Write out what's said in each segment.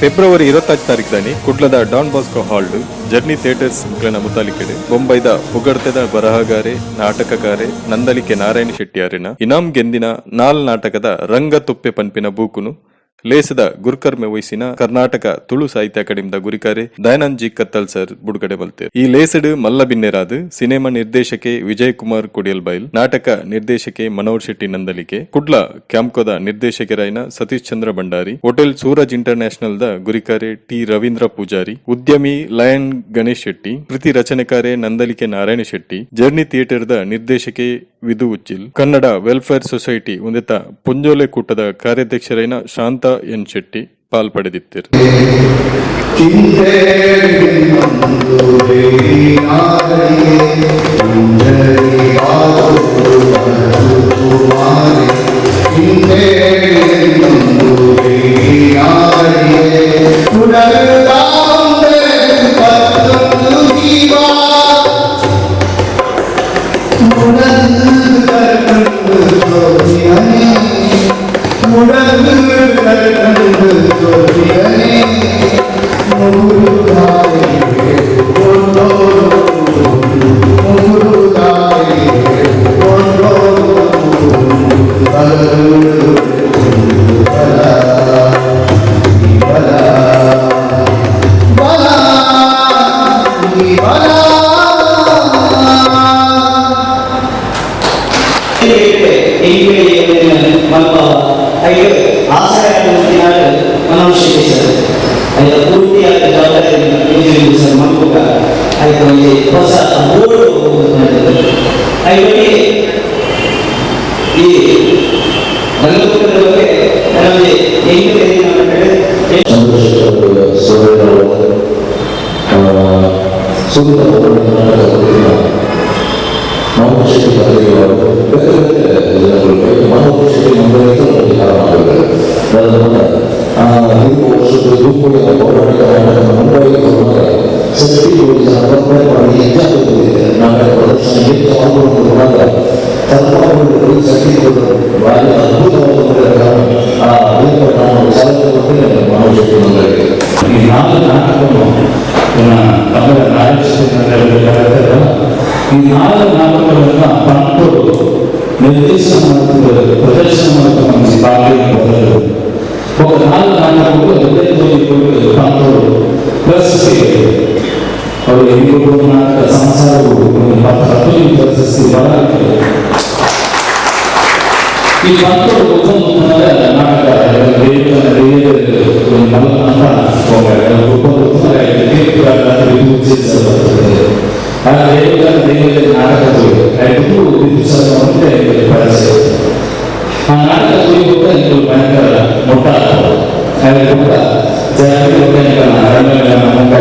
February 25 ತಾರೀಕು ಕುಡ್ಲದ Don Bosco hall journey theatres ಮುಕ್ಲೆನ ಮುತಾಲಿಕೆಡ್ ಬೊಂಬೈದ ಪುಗರ್ತೆದ ಬರಹಗಾರೆ, ನಾಟಕಕಾರೆ ನಂದಳಿಕೆ ನಾರಾಯಣ ಶೆಟ್ಟಿಯಾರಿನ ಇನಾಮ್ ಗೆಂದಿನ ನಾಲ್ ನಾಟಕದ ರಂಗತುಪ್ಪೆ ಪನ್ಪಿನ ಬೂಕುನು ಲೇಸದ ಗುರ್ಕರ್ಮೆ ವಹಿಸಿನ ಕರ್ನಾಟಕ ತುಳು ಸಾಹಿತ್ಯ ಅಕಾಡೆಮಿದ ಗುರಿಕಾರೆ ದಯಾನಂದ್ ಜಿ ಕತ್ತಲ್ ಸರ್ ಬುಡುಗಡೆ ಮಲ್ತೆರ್. ಈ ಲೇಸಡ್ ಮಲ್ಲ ಬಿನ್ನೆರಾದ್ ಸಿನಿಮಾ ನಿರ್ದೇಶಕೆ ವಿಜಯ್ ಕುಮಾರ್ ಕೊಡಿಯಲ್ಬೈಲ್, ನಾಟಕ ನಿರ್ದೇಶಕೆ ಮನೋಹರ್ ಶೆಟ್ಟಿ ನಂದಳಿಕೆ, ಕುಡ್ಲ ಕ್ಯಾಂಪ್ಕೋದ ನಿರ್ದೇಶಕರಾಯಿನ Satish Chandra Bhandari, hotel Suraj international the ಗುರಿಕಾರೆ T Ravindra Poojary, ಉದ್ಯಮಿ ಲಯನ್ ಗಣೇಶ್ ಶೆಟ್ಟಿ, ಕೃತಿ ರಚನೆಕಾರೆ Nandalike Narayana Shetty, journey theatre the ನಿರ್ದೇಶಕೆ ವಿಧು ಉಚ್ಚಿಲ್, ಕನ್ನಡ ವೆಲ್ಫೇರ್ ಸೊಸೈಟಿ ಉಂದೆತ ಪೊಂಜೋಲೆ ಕೂಟದ ಕಾರ್ಯಾಧ್ಯಕ್ಷರೈನ ಶಾಂತ ಎನ್ ಶೆಟ್ಟಿ ಪಾಲ್ ಪಡೆದಿತ್ತೆರ್. ಚಿಂತೆಯಿಂದು ಬೇಡಿನಾರಿಗೆ ಕುಮಾರಿ, ಚಿಂತೆಯಿಂದು ಬೇಡಿನಾರಿಗೆ ಪತ್ತೊಂದು ಜೀವ ಮುಡಲ್ ಕರ್ಕಂಡು ಜೋಡಿಯನೇ, ಮುಡಲ್ ಕರ್ಕಂಡು ಜೋಡಿಯನೇ, ಮುಗುರುದಾರಿ ಕೊಂಡೋರು, ಮುಗುರುದಾರಿ ಕೊಂಡೋರು, ಬಲರು ಬಲ ಬಲ ಬಲ ಬಲ. ಮಲ್ಪ ಐದು ಆಸರೆ ಮನೋಜ್ ಶೆಟ್ಟಿ ಸರ್ ಐತ ಪೂರ್ತಿಯಾದ ಜವಾಬ್ದಾರಿ ಇಂಜಿನಿಯರಿಂಗ್ ಸರ್ ಮಲ್ಪುಗ ಐತ ಒಂಜಿ ಹೊಸ ಬೋರ್ಡ್ ಐವರಿಗೆ. ಈ ರಂಗಪುರದ ಬಗ್ಗೆ ಕೆಲವೊಂದು ಎಂಟು. ಚಂದ್ರಶೇಖರ್ ಸೋದರರು, ಸೂರ್ಯ ನಾಟಕ ಮನೋಹರ್ ಶೆಟ್ಟಿ ಅವರು, ಬೇರೆ ಬೇರೆ ಜನಗಳು. ಮನೋಹರ್ ಶೆಟ್ಟಿ ಮಂಡಳಿಗೆ ಕಾರಣ 5 ವರ್ಷದ ದುಂಬುಡಿನ ಪೌರಾಣಿಕ ನಾಟಕ ಮುಂಬೈಗೆ ಬರುವಾಗ ಸೆಟ್ಟಿ ಜನ ಕಂಪೇರ್ ಮಾಡಿ ಹೆಚ್ಚಾಗುತ್ತಿದೆ. ನಾಟಕ ಪ್ರದರ್ಶನ ಹೆಚ್ಚು ಆಗುವಾಗ ತರ್ಪಾಗಳು ಸೆಟ್ಟಿ ಭಾರಿ ಅದ್ಭುತವಾದ ಕಾರಣ ಆ ರೂಪ ನಾನು ಚಾಲನೆ ಕೊಟ್ಟೆ ಮನೋಹರ್ ಶೆಟ್ಟಿ ಮಂಡಳಿಗೆ. ಈ ನಾಲ್ಕು ನಾಟಕವನ್ನು ತಮಿಳ ನಾಗೇಶ್ವರ, ಈ ನಾಲ್ಕು ನಾಟಕಗಳನ್ನ ಪಂಟರು ನಿರ್ದೇಶನ ಮಾಡ್ತಾರೆ, ಪ್ರದರ್ಶನ ಮಾಡ್ತಾರೆ. ಒಂಜಿ ಬಾಲ್ಯ ಬದಲು ఒక ನಾಲ್ಕು ನಾಟಕಕ್ಕೂ 15 ಪಂಟರು ಪ್ರಶಸ್ತಿ. ಅವರು ಎಂಟು ನಾಟಕ ಸಂಸಾರಗಳು 10 ಪ್ರಶಸ್ತಿ ಬರ. ಈ ಪಂಟರು ಒಬ್ಬೊಂದು ನಾಟಕ ಮಲ್ಲ ಅಂತ ತೀರ್ಪು. ಆ ರೇಖಾ ದೇವರ ನಾಟಕ ಐದು ದಿವಸ ಒಂದೇ ಪರಿಚಯ. ಆ ನಾಟಕ ತೂಯಿ ಇಂದು ಭಯಂಕರ ಮೊಟ್ಟ ಮುಟ್ಟ ಜಾತಿ ರಂಗ ಮುಟ್ಟ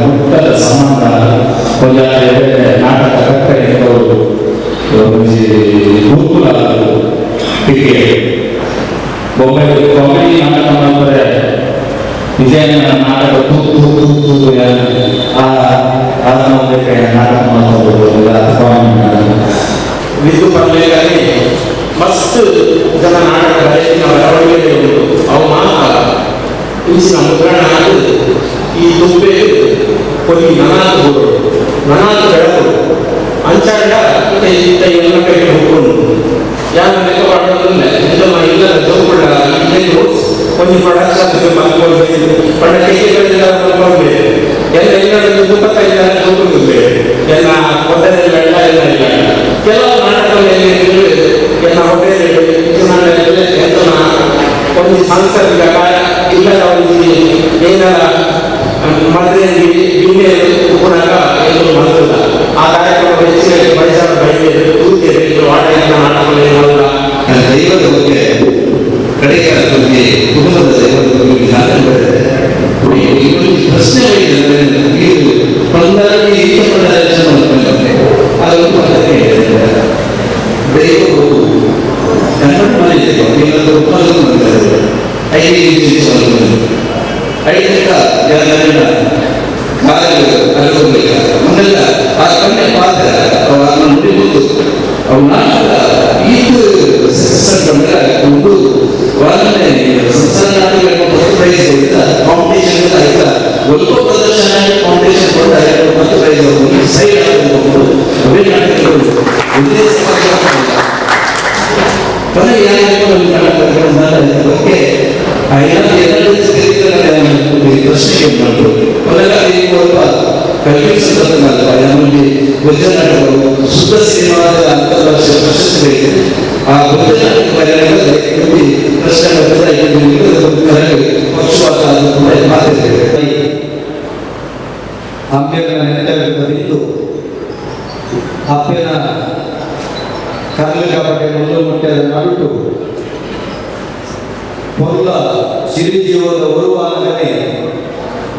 ಮುಟ್ಟದ ಸಂಬಂಧ. ಒಂಜಿ ನಾಟಕ ಕಟ್ಟೆ ಒಂಜಿ ಗುರುಕುಲ ಟಿಕೆಟ್. ಬೊಂಬೈ ಕಾಮಿಡಿ ನಾಟಕ ಮಾಡ್ತಾರೆ. ವಿಜಯನಗರ ನಾಟಕ ತೂ ತೂ ತೂ ತೂ ಆ ನಾಟಕ ಮಾಡ್ತಾರೆ. ವಿದ್ದು ಪರ್ಲೇಗಾಗಿ ಮಸ್ತ್ ಜನ ನಾಟಕ ಬರೆಯಿನ ಬರವಣಿಗೆ ಉಂಟು. ಅವು ಮಾತ್ರ ಇಂಚಿನ ಮುದ್ರಣ ಆದ್ ಈ ತುಪ್ಪೆ ಕೊಲಿ ನನಾತ್ ಬೋಡು, ನನಾತ್ ಬೆಳಕು. ಅಂಚಾಂಡ ಇತ್ತ ಎಲ್ಲ ಕಡೆ ಹೋಗ್ಕೊಂಡು ಯಾರು ಲೆಕ್ಕ ಮಾಡೋದಿಲ್ಲ. ಇಂದ ಇಲ್ಲ ಜೋಕುಳ್ಳ ಇನ್ನೇನು ಒಂಜಿ ಪ್ರೊಡಕ್ಷನ್ ಮಲ್ಕೊಂಡು ಪಂಡ ಕೈಗೆ ಮಲ್ಕೊಂಡು ಎಲ್ಲ ಎಲ್ಲ 35 ಜೋಕುಲು ಎಲ್ಲ ಕೊಟ್ಟರೆ ಎಲ್ಲ ಎಲ್ಲ ಇಲ್ಲ. ಕೆಲವು ನಾಟಕಗಳಲ್ಲಿ ಎಲ್ಲ ಹೋಟೆಲ್ ಒಂದು ಸಾಂಸ್ಕೃತಿಕ ಕಾರ್ಯ ಇಲ್ಲದ ಒಂಜಿ ಏನಾರ ಮದುವೆಯಲ್ಲಿ ಬಿನ್ನೆ ಉಪ್ಪುನಾಗ ಏನು ಮಾಡ್ತದ. ಆ ಕಾರ್ಯಕ್ರಮ ಹೆಚ್ಚಿನ ಪರಿಸರ ಬೈದೆ ತೂತೇವೆ ಇದು ಆಟ ನಾಟಕಗಳು ಏನಲ್ಲ. ದೈವದ ಬಗ್ಗೆ, ಕಡೆಯ ಬಗ್ಗೆ, ಕುಟುಂಬದ ದೈವದ ಬಗ್ಗೆ ನಾನು ಪ್ರಶ್ನೆ ಇದು ಪಂದಾಗಿ ಅದು ದೈವವು ಕನ್ನಡ ಮನೆ ಇನ್ನೊಂದು ಉತ್ಪಾದನೆ ಐದು ಐದಕ್ಕ ಜನರನ್ನ ಕಾಲು ಅನುಭವಿಕ ಮುಂದೆಲ್ಲ ಆ ಕಣ್ಣೆ ಪಾತ್ರ ಅವನ್ನ ನುಡಿಬೋದು ಅವು ನಾಟಕ ಈತು ಸಕ್ಸಸ್ ಬಂದ್ರೆ ಒಂದು ವಾರನೇ ಸಂಸಾರ ನಾಟಕ ಫಸ್ಟ್ ಪ್ರೈಸ್. Prize competition ಆಯ್ತಾ ಒಲ್ಪ ಪ್ರದರ್ಶನ ಕಾಂಪಿಟೇಷನ್ ಕೊಟ್ಟ ಮತ್ತೆ ಪ್ರೈಸ್ ಸೈಡ್ ಅವೇ ನಾಟಕಗಳು ಒಂದೇ ಕೊನೆಗೆ ಏನಾಗಬೇಕು ಬಗ್ಗೆ ಪ್ರಶ್ನೆ ಮಾಡ್ಬೋದು. ಕೊನೆಗೆ ಸ್ವಲ್ಪ ಕನ್ಫ್ಯೂಸ್ ನಮ್ಮಲ್ಲಿ ಗುಜ್ಜ ನಾಟಕಗಳು ಶುದ್ಧ ಸಿನಿಮಾದ ಅಂತಾರಾಷ್ಟ್ರೀಯ ಪ್ರಶಸ್ತಿ ಬೇಕು. ಆ ಗುಜ್ಜ ನಾಟಕ ಪ್ರಶ್ನೆ ಪಕ್ಷಪಾತ ಮಾತಾಡ್ತೇವೆ. ಅಮ್ಮೆನ ನೆಂಟರಿದ್ದು ಅಪ್ಪನ ಕರ್ಲು ಕಪಟೆ ಮುಳ್ಳು ಮುಟ್ಟೆದ ನಡುಟು ಪೊಲ್ಲ ಸಿರಿಜೀವದ ಒರುವಾಗನೆ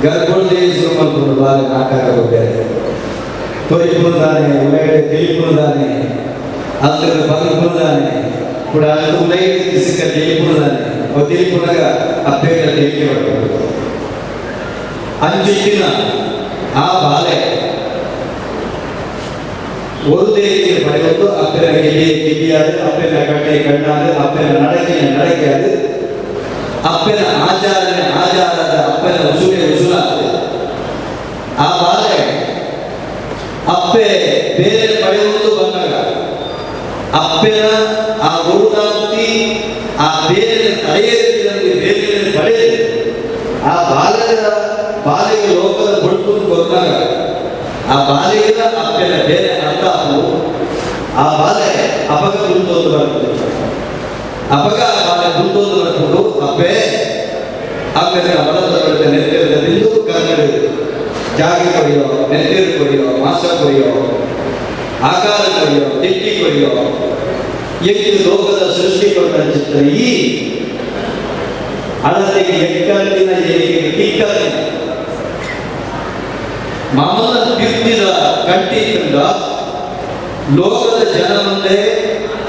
ಗರ್ಭೋದೇಶ ಮಲ್ಪುಂಡು ಬಾಲೆ ನಾಟಕ ಬೇರೆ ತೊಯ್ಪುಂದಾನೆ ಉಲೈಡೆ ತಿಳಿಪುಂದಾನೆ ಅಲ್ತದ ಬಲ್ಪುಂದಾನೆ ಕೂಡ ಅಲ್ಲಿ ಉಲೈಡೆ ಸಿಕ್ಕ ತಿಳಿಪುಂದಾನೆ ಅವು ತಿಳಿಪುನಾಗ ಅಪ್ಪೇಗ ತಿಳಿಕೆ ಬರ್ತಾರೆ ಅಂಚಿನ ಆ ಬಾಲೆ ஒரு தேதியை படைத்து அப்பென கிளியை கிளியாது, அப்பென கட்டை கண்ணாது, அப்பென நடக்கின நடக்காது, அப்பென ಆಚಾರನೆ ಆಚಾರದ, ಅಪ್ಪನ ಉಸುಳೆ ಉಸುಲಾது. ಆ ಬಾಲೆ ಅಪ್ಪೆ ಬೇರೆ ಪಡೆಯುವುದು ಬಂದಾಗ ಅಪ್ಪೆನ ಆ ಗುರುದಾಂತಿ ಆ ಬೇರೆ ತಡೆಯದಲ್ಲಿ ಬೇರೆ ಪಡೆದು ಆ ಬಾಲದ ಬಾಲಿಗೆ ಲೋಕದ ಬಳುಕು ಕೊಟ್ಟಾಗ ಆ ಬಾಲಿಗೆ ಅಪ್ಪೆನ ಬೇರೆ ಅರ್ಥ ಆ ಬಾಲೆ ಅಪಗ ಗುರುತೊಂದು ಬರ್ತದೆ. ಅಪಗ ಆ ಬಾಲೆ ಗುರುತೊಂದು ಬರ್ಕೊಂಡು ಅಪ್ಪೆ ಅಪ್ಪೆನ ಬಲದ ನೆತ್ತಿರದ ಬಿಂದು ಕನ್ನಡ ಜಾಗಿ ಕೊರಿಯೋ, ನೆತ್ತಿರು ಕೊರಿಯೋ, ಮಾಸ ಕೊರಿಯೋ, ಆಕಾರ ಕೊರಿಯೋ, ತಿಟ್ಟಿ ಕೊರಿಯೋ, ಎಷ್ಟು ಲೋಕದ ಸೃಷ್ಟಿ ಕೊಟ್ಟ ಚಿತ್ರ ಈ ಅಳತೆಗೆ ಎಕ್ಕಂದಿನ ಏರಿಕೆ ತಿಕ್ಕಂದಿನ ಮಾಮೂಲ ಕೀರ್ತಿದ ಕಂಟಿಯಿಂದ ಲೋಕದ ಜನ ಮುಂದೆ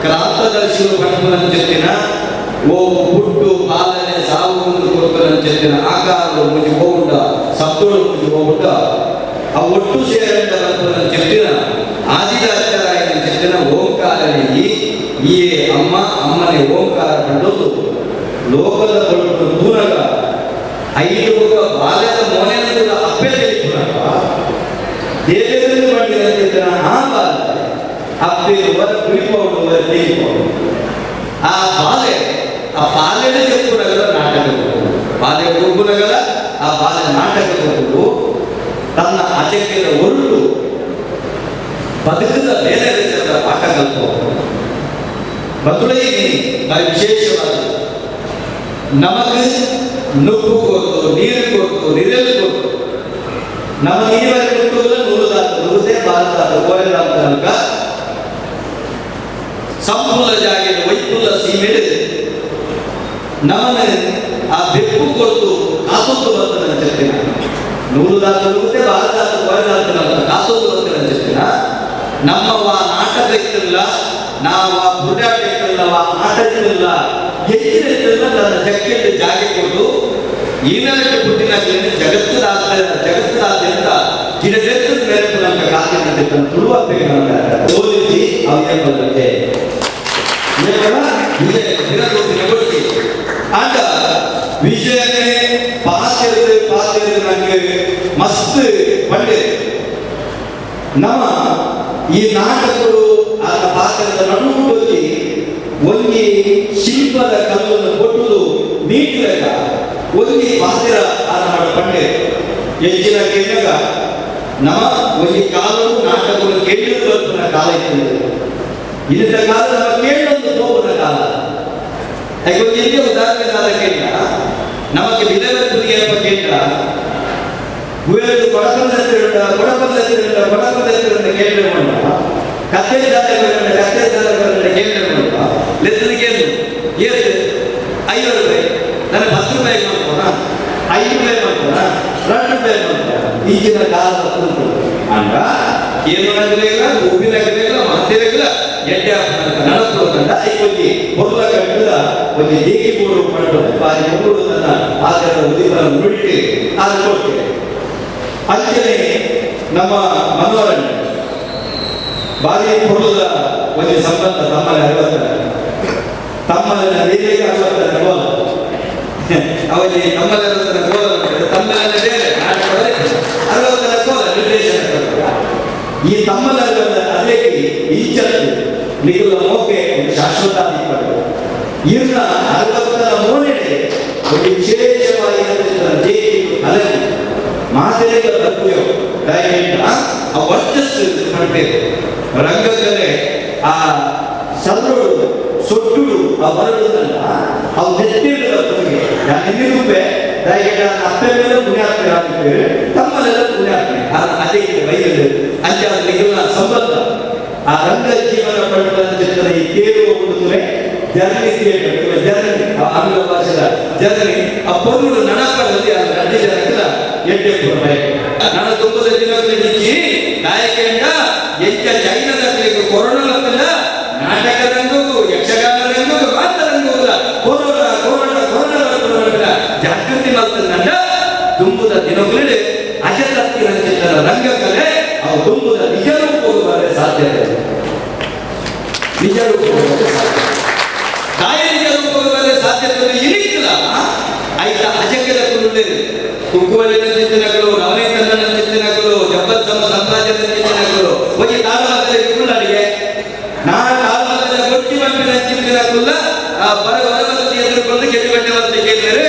ಕ್ರಾಂತದರ್ಶಿಗಳು ಪಡ್ಪುನಂಚಿತ್ತಿನ ಓ ಪುಟ್ಟು ಪಾಲನೆ ಸಾವು ಒಂದು ಕೊಡ್ಪುನಂಚಿತ್ತಿನ ಆಕಾರ ಮುಜಿ ಹೋಗುಂಡ ಸತ್ತೋಳು ಮುಜಿ ಹೋಗುಂಡ ಆ ಒಟ್ಟು ಸೇರಂತ ಪಡ್ಪುನಂಚಿತ್ತಿನ ಆದಿದಾಚಾರಾಯನಂಚಿತ್ತಿನ ಓಂಕಾರನೇ ಈ ಈ ಅಮ್ಮ ಅಮ್ಮನೇ ಓಂಕಾರ ಕಂಡದ್ದು ಲೋಕದ ಬಳುಕು ದೂರಗ ಐದು ಬಾಲ್ಯದ ಮೋನೆಯನ್ನು ಅಪ್ಪೆ ತಿಳಿಪುನಗ ದೇವರನ್ನು ಮಾಡಿದಂತಿದ್ದನ ಆ ಬಾಲೆ ಅಪ್ಪೆ ವರ ಕುರಿಪವನು ವರ ತಿಳಿಪವನು ಆ ಬಾಲೆ ಆ ಬಾಲ್ಯದ చెప్పునగల ನಾಟಕ ಬಾಲ್ಯ ಗೊಬ್ಬುನಗಲ ಆ ಬಾಲ್ಯ ನಾಟಕ ಕೊಟ್ಟು ತನ್ನ ಅಚಕ್ಕೆದ ಒರುಟು ಬದುಕದ ಬೇರೆ ರೀತಿಯಾದ ಪಾಠ ಕಲ್ಪೋ ಬದುಳೈ ಬಾರಿ ವಿಶೇಷವಾದ ನಮಗೆ ನುಗ್ಗು ಕೊಟ್ಟು ನೀರು ಕೊಟ್ಟು ನಿರಲು ಕೊಟ್ಟು ನಮಗೆ ಈವರೆಗೆ ಕೊಟ್ಟುಲ್ಲ ನೂರುದಾತ ನುರುದೇ ಭಾರತ ಕೋಯಲಾದ ತನಕ ಸಂಪೂರ್ಣ ಜಾಗೆದ ವೈಪುಲ್ಲ ಸೀಮೆಡು ನಮನ ಆ ಬೆಪ್ಪು ಕೊಟ್ಟು ಕಾತೊತ್ತು ಬರ್ತದೆ ಅಂಚಿನ ನೂರುದಾತ ನುರುದೇ ಭಾರತ ಕೋಯಲಾದ ತನಕ ಕಾತೊತ್ತು ಬರ್ತದೆ ಅಂಚಿನ ನಮ್ಮ ವಾ ನಾಟಕ ಇತ್ತಿಲ್ಲ, ನಾವು ಆ ಬುರುಡಾಟ ಇತ್ತಿಲ್ಲ, ವಾ ಆಟ ಇತ್ತಿಲ್ಲ, ಹೆಚ್ಚಿನ ಇತ್ತಿಲ್ಲ ತನ್ನ ಜಕ್ಕೆಟ್ಟು ಜಾಗೆ ಕೊಟ್ಟು ಈನಕ್ಕೆ ಪುಟ್ಟಿನ ಜಗತ್ತದಾದ್ಯಂತ ಗಿಡದೆತ್ತದ ಮೇಲೆ ನಮ್ಮ ಕಾತಿನಂತೆ ತನ್ನ ತುಳುವ ಸೋಲಿಸಿ ಅವೇ ಆಂಡ ವಿಜಯನೇ ಪಾತಿರದು ಪಾತಿರದು ನನಗೆ ಮಸ್ತ್ ಪಂಡೆ ನಮ್ಮ ಈ ನಾಟಕಗಳು ಆತ ಪಾತ್ರದ ನಡುವಲ್ಲಿ ಒಂಜಿ ಶಿಲ್ಪದ ಕಲ್ಲನ್ನು ಕೊಟ್ಟುದು ಮೀಟಿದಾಗ ಒಂಜಿ ಪಾತ್ರ ಆತ ಮಾಡ ಪಂಡೆ ಹೆಚ್ಚಿನ ಕೇಳಿದಾಗ ನಮ್ಮ ಒಂಜಿ ಕಾಲವು ನಾಟಕಗಳು ಕೇಳಿದ್ರು ಕಾಲ ಇತ್ತು. ಇದರ ಕಾಲ ನಮ್ಮ ಕೇಳೊಂದು ಹೋಗುವ ಕಾಲ. ಒಂದು ಎಂಟು ಉದಾಹರಣೆ ಕಾಲ ಕೇಳ ನಮಗೆ ವಿಲವರಿಗೆ ಏನಪ್ಪ ಕೇಳ ಗುವೆದು ಕೊಡಪಂದ ಕೊಡಪಂದ ಕೊಡಪಂದ ಕೇಳಿಕೊಂಡ ಕತ್ತೆ ಕತ್ತೆ ಕೇಳಿಕೊಂಡ ಲೆತ್ತದ ಕೇಳು ಏತು 5 ರೂಪಾಯಿ ನನಗೆ 10 ರೂಪಾಯಿ ಮಾಡ್ಕೋಣ, 5 ರೂಪಾಯಿ ಮಾಡ್ಕೋಣ, 2 ರೂಪಾಯಿ ಮಾಡ್ಕೋಣ ಈಗಿನ ಕಾಲದ ಕುಂತು ಅಂಡ ಏನು ನಗಲಿಲ್ಲ, ಹೂವಿನ ನಗಲಿಲ್ಲ, ಮತ್ತಿರಗಿಲ್ಲ ಎಡ್ಡೆ ನಡಪು ಕಂಡ ಐಕೊಂಜಿ பொருள கட்டுದ ಒಂಜಿ ದೇಗಿ ಬೋಡು ಪಂಡ ಬಾರಿ ಮುಗುಡು ತನ್ನ ಆತನ ಉದಿಪನ ನುಡಿಟ್ಟು ಅದು ಕೊಟ್ಟೆ. ಅಂಚನೆ ನಮ್ಮ ಮನೋರಂಜನೆ ಬಾರಿ ಪೊರುದ ಒಂಜಿ ಸಂಬಂಧ ತಮ್ಮನೆ ಅರವತ್ತರ ತಮ್ಮನ ಬೇರೆ 60ರ ಗೋಲ ಅವಲ್ಲಿ ತಮ್ಮಲೆಲ್ಲ ಕೋಲ ತಮ್ಮಲೆಲ್ಲ ಬೇರೆ ಅರವತ್ತರ ಕೋಲ ನಿರ್ದೇಶನ. ಈ ತಮ್ಮಲೆಲ್ಲ ಅದಕ್ಕೆ ಇಂಚತ್ತು ನಿಗುಲ ಮೋಕೆ ಒಂದು ಶಾಶ್ವತ ಇರ್ನ 60ರ ಮೋನೆಡೆ ಒಂದು ವಿಶೇಷವಾಗಿ ಅಲೆ ಮಾತೆರೆಗಳ ಬರ್ಪುಯೋ ಆ ವರ್ಚಸ್ಸು ಪಡ್ಬೇಕು ರಂಗಕಲೆ ಆ ಸದರುಡು ಸೊಟ್ಟುಡು ಆ ಬರಡುದಲ್ಲ ಅವು ನೆತ್ತಿಡುದ ಬರ್ಪುಗೆ ನಾನು ಇನ್ನಿರುಪೆ ದಯಗೇಟ ಅಪ್ಪೆ ಮೇಲೆ ಪುಣ್ಯಾತ್ಮೆ ಆಗ್ತೇವೆ ತಮ್ಮಲೆಲ್ಲ ಪುಣ್ಯಾತ್ಮೆ ಅದೇ ಬೈದಲು ಅಂಚ ನಿಗುಲ ಸಂಬಂಧ ಆ ರಂಗ ಜೀವನ ಪಡೆದ ಈ ತೇರು ಒಂದು journey theatre journey ಆಂಗ್ಲ ಭಾಷೆದ ಜರ್ನಿ ಆ ಪೊರ್ಲು ನಡಪಡಲ್ಲಿ ಆ ರಡ್ಡಿ ಜನಕ್ಕಲ ಎಡ್ಡೆ ನನ್ನ ತುಂಬದ ದಿನಗಳಲ್ಲಿ ನಾಯಕೆಂಡ ಎಂಚ ಚೈನಾದ ಕೊರೋನಾ ನಾಟಕ ರಂಗು ಯಕ್ಷಗಾನ ರಂಗು ಮಾತ್ರ ರಂಗು corona corona corona ಜಾಗೃತಿ ಮಲ್ತಂಡ ತುಂಬುದ ದಿನಗಳಲ್ಲಿ ಅಜತತ್ತಿನ ಚಿತ್ರದ ರಂಗಕಲೆ ಅವು ತುಂಬುದ ನಿಜ ರೂಪ ಸಾಧ್ಯತೆ ನಿಜ ರೂಪ ಸಾಧ್ಯತೆ ದಾಯ ನಿಜ ರೂಪದಲ್ಲಿ ಸಾಧ್ಯತೆ ಇರಿಕ್ಕಿಲ್ಲ ಐತ ಅಜಕ್ಕದ ಕುರುಡೇರಿ ಕುಂಕುವಲ್ಲಿನ ಚಿಂತನೆಗಳು ನವನೀತನ ಚಿಂತನೆಗಳು ಜಬ್ಬತ್ ಸಮ ಸಾಮ್ರಾಜ್ಯದ ಚಿಂತನೆಗಳು ಒಂಜಿ ತಾಳಮದ್ದಲೆ ಕುಳ್ಳಾಡಿಗೆ ನಾ ತಾಳಮದ್ದಲೆ ಗೊಚ್ಚಿ ಬಂಪಿನ ಚಿಂತನೆಗುಲ್ಲ ಆ ಬರ ಬರವತ್ತಿ ಎದುರುಕೊಂಡು ಕೆಲಿಬಂಡೆ ಅಂತ ಕೇಳಿದರೆ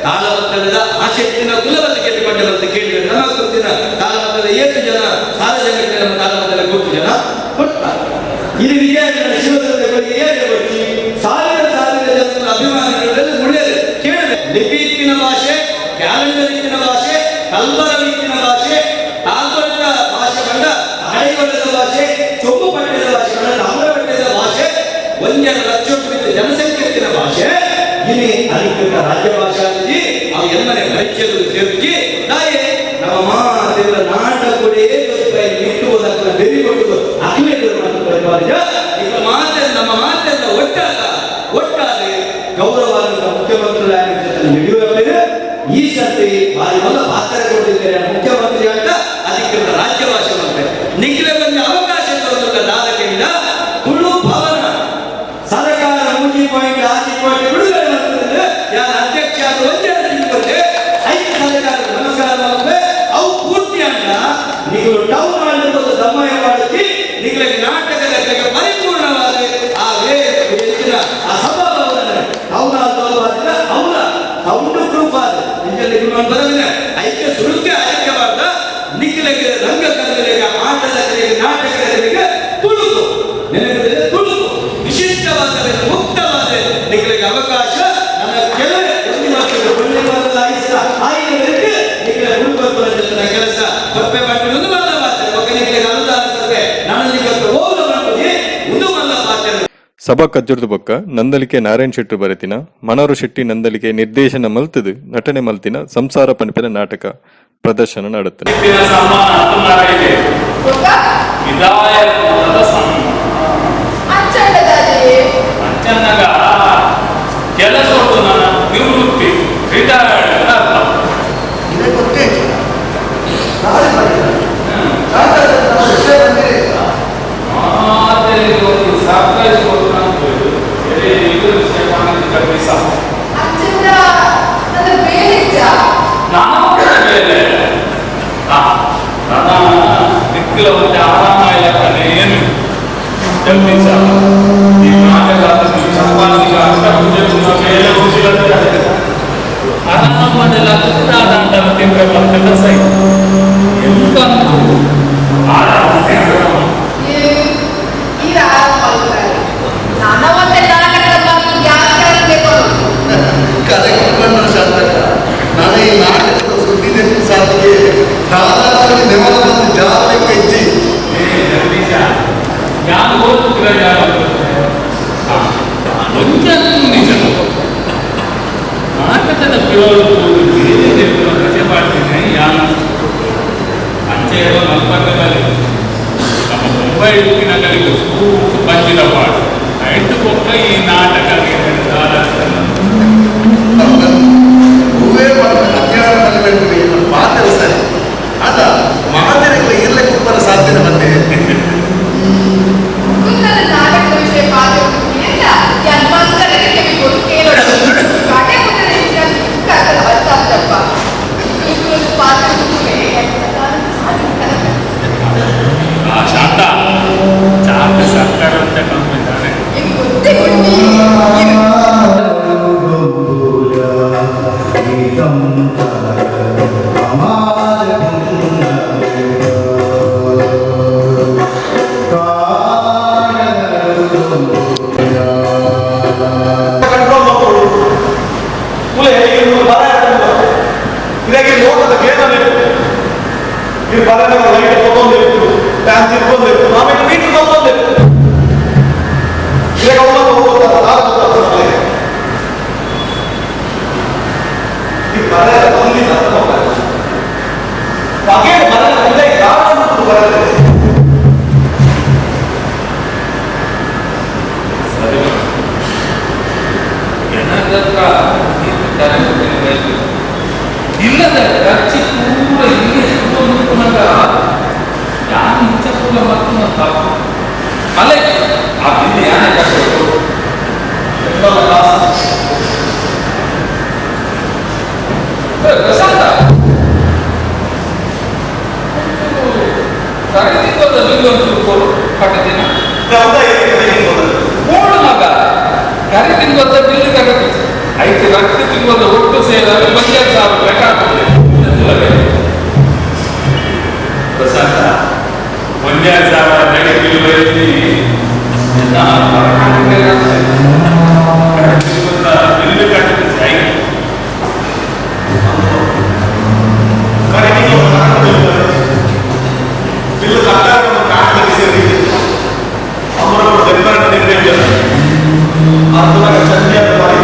ತಾಳಮದ್ದಲದ ಆಸಕ್ತಿನ ಕುಲವತ್ತು ಕೆಲಿಬಂಡೆ ಅಂತ ಕೇಳಿದರೆ ನಮ್ಮ ಗೊತ್ತಿನ ತಾಳಮದ್ದಲೆ ಏಳು ಜನ ಸಾರ ಜಗತ್ತಿನ ನಮ್ಮ ತಾಳಮದ್ದಲೆ ಗೊತ್ತು ಜನ ಕೊಟ್ಟ ಇಲ್ಲಿ ವಿಜಯ ಶಿವದತ್ತಗಳಿಗೆ ಏನು ಗೊತ್ತಿ ಸಾವಿರ ಸಾವಿರ ಜನರ ಅಭಿಮಾನಿಗಳಲ್ಲಿ ಮುಳ್ಳೆದು ಕೇಳಿದೆ. ಲಿಪಿ ಇತ್ತಿನ ಭಾಷೆ, ಕ್ಯಾಲೆಂಡರ್ ಇತ್ತಿನ ಭಾಷೆ, ಕಲ್ಬರ ಇತ್ತಿನ ಭಾಷೆ, ತಾಲ್ಬರದ ಭಾಷೆ ಕಂಡ ಹಳೆಗೊಳ್ಳದ ಭಾಷೆ, ಚೊಂಬು ಪಟ್ಟೆದ ಭಾಷೆ ಕಂಡ ತಾಮ್ರ ಪಟ್ಟೆದ ಭಾಷೆ, 1.5 ಲಕ್ಷ ಜನಸಂಖ್ಯೆ ಇತ್ತಿನ ಭಾಷೆ ಇಲ್ಲಿ ಅಧಿಕೃತ ರಾಜ್ಯ ಭಾಷೆ ಆಗಿ ಅವು ಎಲ್ಲನೇ ಪರಿಚಯದಲ್ಲಿ ಸೇರಿಸಿ ತಾಯೇ ನಮ್ಮ ಮಾತೆಲ್ಲ ನಾಟಕಗಳೇ ನಿಟ್ಟುವುದಕ್ಕೆ ಬೆರಿ ಕೊಟ್ಟು ಅಖಿಲ ಈಗ ಮಾತೆಲ್ಲ ನಮ್ಮ ಮಾತೆಲ್ಲ ಒಟ್ಟಾದ ಒಟ್ಟಾದ ಗೌರವಾನ್ವಿತ ಮುಖ್ಯಮಂತ್ರಿ ಯಡಿಯೂರಪ್ಪ ಈ ಸರ್ತಿ ಬಾರಿ ಮೊದಲ ಪಾತ್ರ ಕೊಟ್ಟಿದ್ದಾರೆ ಮುಖ್ಯಮಂತ್ರಿ ಅಂತ ಅಧಿಕೃತ ರಾಜ್ಯ ಭಾಷೆ ಬಂತೆ ನಿಖಿಲ ಬಂದ ಅವಕಾಶ ತರೋದಲ್ಲ ದಾದಕೆಯಿಂದ ತುಳು ಭವನ ಸರ್ಕಾರ 3.6 ಕೋಟಿ ಬಿಡುಗಡೆ ಮಾಡ್ತದೆ. ಯಾರ ಅಧ್ಯಕ್ಷ ಒಂದೇ ತಿಳ್ಕೊಂಡೆ ಐದು ಸರ್ಕಾರ ನಮಸ್ಕಾರ ಮಾಡ್ತದೆ. ಅವು ಪೂರ್ತಿ ಅಂತ ನೀವು ಟೌನ್ ಮಾಡಿರ್ಬೋದು ದಮ್ಮಯ್ಯ ಮಾಡುತ್ತಿ ನಿಗಳಿಗೆ ನಾಟಕದ ಪರಿಪೂರ್ಣವಾದ ಆ ಹೆಚ್ಚಿನ ಆ ಸಭಾಭವನ ಟೌನ್ ಅವನ ಸೌಂಡ್ ಪ್ರೂಫ್ ಆದ ನಿಜಲ್ಲಿ ಬರಲಿಲ್ಲ ಐಕ್ಯ ಸುರುಕ್ಕೆ ಆಯ್ಕೆ ಮಾಡ್ದ ನಿಖಿಲಗೆ ರಂಗಕಲೆಗೆ ಆಟದ ಕಲೆಗೆ ನಾಟಕದ ಕಲೆಗೆ ತುಳುಕು ನೆನಪಿದೆ ತುಳುಕು ವಿಶಿಷ್ಟವಾದ ಮುಕ್ತವಾದ ನಿಖಿಲಗೆ ಅವಕಾಶ ನನ್ನ ಕೆಲವೇ ಕೆಲಸ ಕೊಪ್ಪೆ ಒಂದು ಮಲ್ಲ ಪಾತ್ರ ಒಕ್ಕಲಿಗೆ ಅನುದಾನ ಕೊಪ್ಪೆ ನಾನು ಹೋಗಲು ಒಂದು ಮಲ್ಲ ಪಾತ್ರ. ಸಭಾ ಕಜ್ಜುರ್ದು ಬೊಕ್ಕ ನಂದಲಿಕೆ ನಾರಾಯಣ ಶೆಟ್ಟಿ ಬರೆತಿನ ಮನೋರು ಶೆಟ್ಟಿ ನಂದಲಿಕೆ ನಿರ್ದೇಶನ ಮಲ್ತದು ನಟನೆ ಮಲ್ತಿನ ಸಂಸಾರ ಪನಿಪಿನ ನಾಟಕ ಪ್ರದರ್ಶನ ನಡುತ್ತದೆ. ನಿವೃತ್ತಿ ರಿಟೈರ್ಡ್ ನಾಟಕದ ಆ ಶಾಂತ ಚಾಕ್ ಸರ್ಕಾರ ಅಂತ ಕಂಪಿದ್ದಾನೆ. ಕಂಟ್ರೋಲ್ ಮಾಡ್ಕೊಳ್ಳು. ತುಲೆ ಇವ್ರು ಬರ ಇದಾಗಿ ಲೋಕದ ಖೇದನಿತ್ತು. ಈ ಬರನ ಲೈಟ್ ತೊಗೊಂಡಿತ್ತು, ಫ್ಯಾನ್ ತಿರ್ಕೊಂಡಿತ್ತು, ಆಮೇಲೆ ಮೀಟರ್ ತೊಗೊಂಡಿತ್ತು. ಇವಾಗ ಅವನ ಗೊತ್ತಲ್ಲ, ನಾನು ಗೊತ್ತಲ್ಲ. ಈ ಬರ ಅಲ್ಲಿ ಬಗೆ ಬರ ಇದೆ, ಕಾರಣ ಬರುತ್ತೆ. ಸರಿ, ಜನರ ನೀರು ಇಲ್ಲದ ಖರ್ಚು ಪೂರ ಇಲ್ಲಿ ಮುಕ್ಕುನಾಗ ಯಾರು ಇಂಚ ಪೂರ ಮತ್ತು ತಪ್ಪು ಅಲ್ಲೇ ಆ ಬಿಲ್ ಯಾನೇ ಕಟ್ಟಬೇಕು? ಪ್ರಸಾದ ಕರೆದಿದ್ದದ ಬಿಲ್ ಒಂಚೂರು ಕೊಡು ಕಟ್ಟದಿನ. ಮೂಡು ಮಗ ಕರಿ ತಿಂಗಳದ ಬಿಲ್ ಕಟ್ಟದು ಐದು ರಕ್ತ ತಿಂಗಳದ ಒಟ್ಟು ಸೇರಿದ್ರೆ 15,000 ರೂಪಾಯಿ ಕಾಣ್ತದೆ. ಪ್ರಸಾದ 15,000 ನಡಿ ಬಿಲ್ ಬರೀತಿ. ಬಿಲ್ ಕಟ್ಟಿದ ಬಿಲ್ಲು ಕಟ್ಟಾಗ ಕಾರ್ಡ್ ಸೇರಿ ಅಮರವರು ದೆಬ್ಬರನ್ನು ನಿರ್ಣಯ ಅರ್ಧದಾಗ ಚಂದ್ಯ ಬಾರಿ.